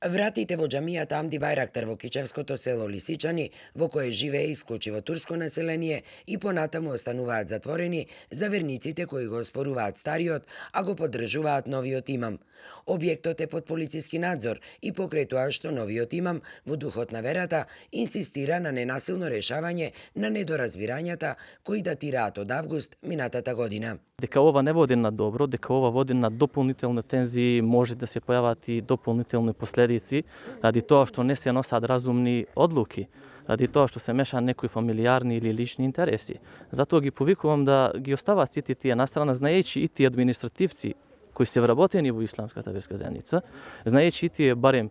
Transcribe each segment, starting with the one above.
Вратите во џамијата Амди Бајрактар во Кичевското село Лисичани, во кое живее исклучиво турско население, и понатаму остануваат затворени за верниците кои го оспоруваат стариот, а го поддржуваат новиот имам. Објектот е под полициски надзор и покрај тоа што новиот имам, во духот на верата, инсистира на ненасилно решавање на недоразбирањата кои датираат од август минатата година. Дека ова не води на добро, дека ова води на дополнителни тензии, може да се појават и дополнителни последици, ради тоа што не се носат разумни одлуки, ради тоа што се меша некои фамилиарни или лични интереси. Затоа ги повикувам да ги остават сите тие настрана, знаејќи и тие административци кои се вработени во исламската верска заедница, знаејќи и тие барем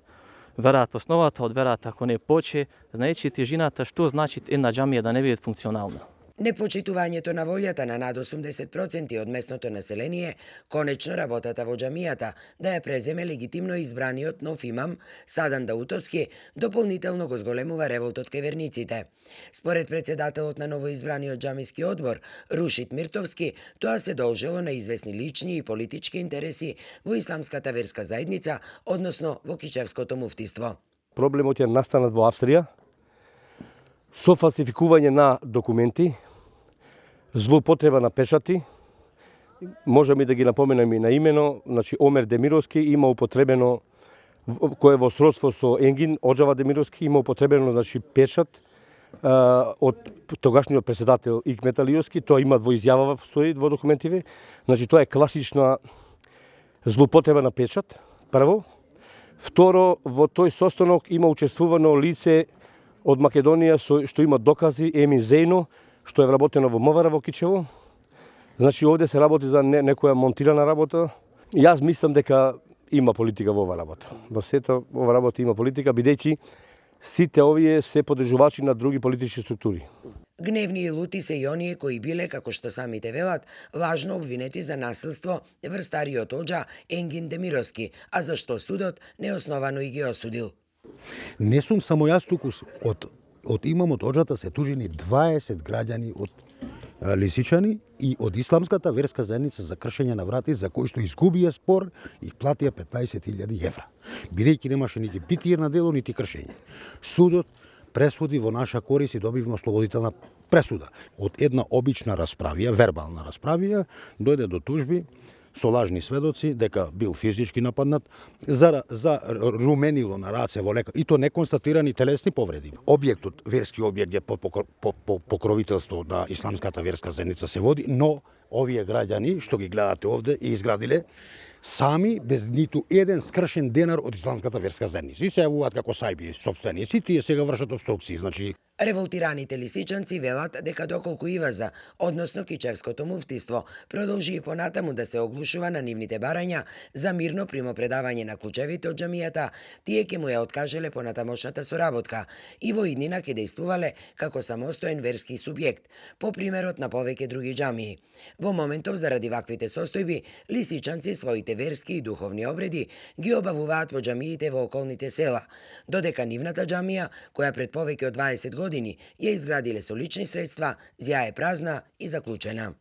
верата, основата од верата, ако не поче, знаејќи и тежината што значи една џамија да не биде функционална. Непочитувањето на волјата на над 80% од местното население, конечно работата во џамијата да ја преземе легитимно избраниот нов имам Садан Даутовски, дополнително го зголемува револтот кај верниците. Според председателот на новоизбраниот џамиски одбор, Рушид Миртовски, тоа се должело на известни лични и политички интереси во исламската верска заедница, односно во Кичевското муфтиство. Проблемот е настанат во Австрија, со фалсификување на документи, злоупотреба на печати, можеме и да ги напоменеме и на имено, значи Омер Демировски има употребено, кој е во сродство со Енгин, Оџава Демировски, има употребено, значи, печат од тогашниот председател Икмет Алиевски, тоа има во изјава стои во документиве, значи тоа е класична злоупотреба на печат, прво. Второ, во тој состанок има учествувано лице од Македонија што има докази, Емин Зејно, што е вработено во МВР во Кичево. Значи овде се работи за некоја монтирана работа. Јас мислам дека има политика во оваа работа. Во сето ова работа има политика, бидејќи сите овие се поддржувачи на други политички структури. Гневни и лути се и оние кои биле, како што самите велат, лажно обвинети за насилство врз стариот оџа Енгин Демировски, а за што судот неосновано и ги осудил. Не сум само јас туку, од имамот оџата се тужени 20 граѓани од Лисичани и од исламската верска заедница за кршење на врати, за кои што изгубија спор и платија 15.000 евра. Бидејќи немаше нити битие на дело, нити кршење. Судот пресуди во наша корис и добивме ослободителна пресуда. Од една обична расправија, вербална расправија, дојде до тужби со лажни сведоци дека бил физички нападнат за руменило на раце во лека, и то не констатирани телесни повреди. Објектот, верски објект е под покровителство на исламската верска заедница се води, но овие граѓани што ги гледате овде и изградиле сами без ниту еден скршен денар од исламската верска заедница. И се јавуваат како сајби сопственици, тие сега вршат обструкции, значи. Револтираните лисичанци велат дека доколку ИВАЗа, односно Кичевското муфтиство, продолжи и понатаму да се оглушува на нивните барања за мирно примопредавање на клучевите од џамијата, тие ќе му ја откажеле понатамошната соработка и во иднина ќе дејствувале како самостоен верски субјект, по примерот на повеќе други џамии. Во моментов, заради ваквите состојби, лисичанци своите верски и духовни обреди ги обавуваат во џамиите во околните села, додека нивната џамија, која пред повеќе од 20 години ја изградиле со лични средства, зјае празна и заклучена.